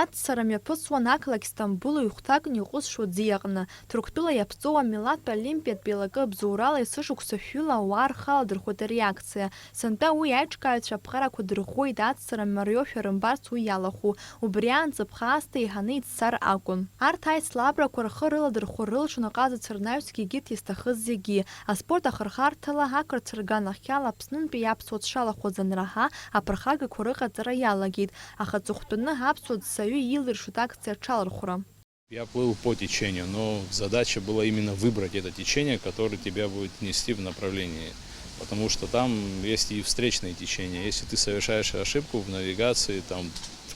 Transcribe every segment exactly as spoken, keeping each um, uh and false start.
Аццара мҩаԥысуан ақалақь Сҭамбул ҩ-хәҭакны иҟәызшоу ӡиаҟны. Ҭырқәтәыла иаԥҵоу амилаҭтә олимпиатә еилакы абзоурала есышықәса шәҩыла ауаа рхы аладырхәит ари акциа. Сынтәа уи аиҿкааҩцәа аԥҟарақәа дырӷәӷәеит, аццара мариошәа рымбарц уи иалахәу. Убри аан ҵыԥх аасҭа еиҳаны иццар акәын. Арҭ аицлабрақәа рхы рыладырхәыр рылшон аҟазацәа рнаҩсгьы егьырҭ изҭахыз зегьы. Аспорт ахырхарҭала ақырҭцәа рганахьала Аԥснынтәи аԥсуа дшалахәыз анраҳа, аԥырхагақәа рыҟаҵара иалагеит, аха аҵыхәтәаны аԥсуа ӡсаҩы иилыршоит акциа аҽалархәра. Я плыл по течению, но задача была именно выбрать это течение, которое тебя будет нести в направлении. Потому что там есть и встречные течения. Если ты совершаешь ошибку в навигации, там,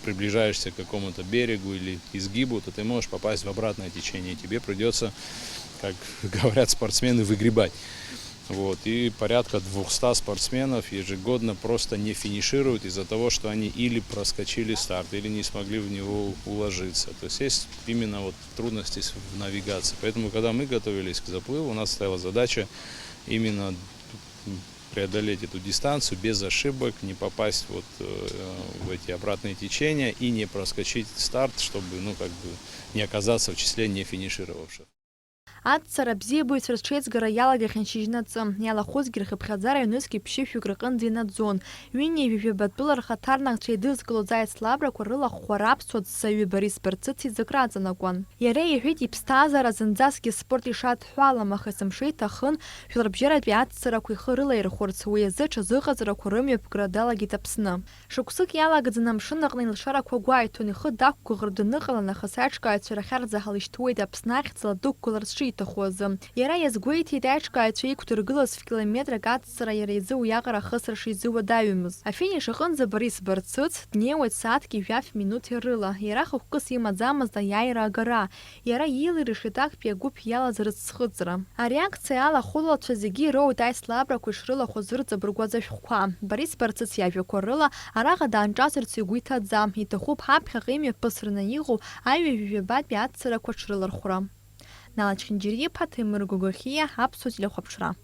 приближаешься к какому-то берегу или изгибу, то ты можешь попасть в обратное течение. Тебе придется, как говорят спортсмены, выгребать. Вот, и порядка двухсот спортсменов ежегодно просто не финишируют из-за того, что они или проскочили старт, или не смогли в него уложиться. То есть есть именно вот трудности с- в навигации. Поэтому, когда мы готовились к заплыву, у нас стояла задача именно преодолеть эту дистанцию без ошибок, не попасть вот э, в эти обратные течения и не проскочить старт, чтобы, ну, как бы, не оказаться в числе не финишировавших. Аццара абзиабаҩцәа рҽеизгара иалагахьан шьыжьнаҵы, иалахәызгьы рхыԥхьаӡара ҩнызқьи ԥшьышәҩык рҟынӡа инаӡон. Ҩынҩажәи жәаба тәыла рхаҭарнакцәа еидызкылоз аицлабрақәа рылахәхәа раԥсуа ӡсаҩы Борис Барцыц изы краҵанакуан. Иара иҳәеит, иԥсҭазаара зынӡаскгьы спорт ишадҳәалам, аха есымша иҭахын жәларбжьаратәи аццарақәа ихы рылаирхәырц, уи азы ҽазыҟаҵарақәа рымҩаԥгара далагеит Аԥсны. Шықәсык иалагӡаны амшын аҟны илшарақәа гәаиҭон, ихы дақәгәыӷыр даныҟала нахыс аиҿкааҩцәа рахьарӡа ҳалышьҭуеит Аԥсны ахьӡала дықәгыларц шиҭаху азы. Иара иазгәеиҭеит, аиҿкааҩцәа иқәдыргылаз ф-километрак аццара иара изы уиаҟара ахысра шизыуадаҩымыз. Афиниш аҟынӡа Борис Барцыц днеиуеит сааҭки жәаф минуҭи рыла. Иара хықәкыс имаӡамызт аиааира агара. Иара иилиршеит актәи агәыԥ иалаз рыцхыҵра. Ари акциа алахәылацәа зегьы ироуеит аицлабрақәа ишрылахәыз рыҵабыргуаз ашәҟәқәа. Борис Барцыц иажәақәа рыла, араҟа даанҿасырц игәы иҭаӡам, иҭахуп ҳаԥхьаҟа имҩаԥысраны иҟоу аҩажәи жәабатәи аццарақәа аҽрылархәра. Нала Чхинџьариа-иԥа, Ҭемыр Гогохиа, Аԥсуа телехәаԥшра.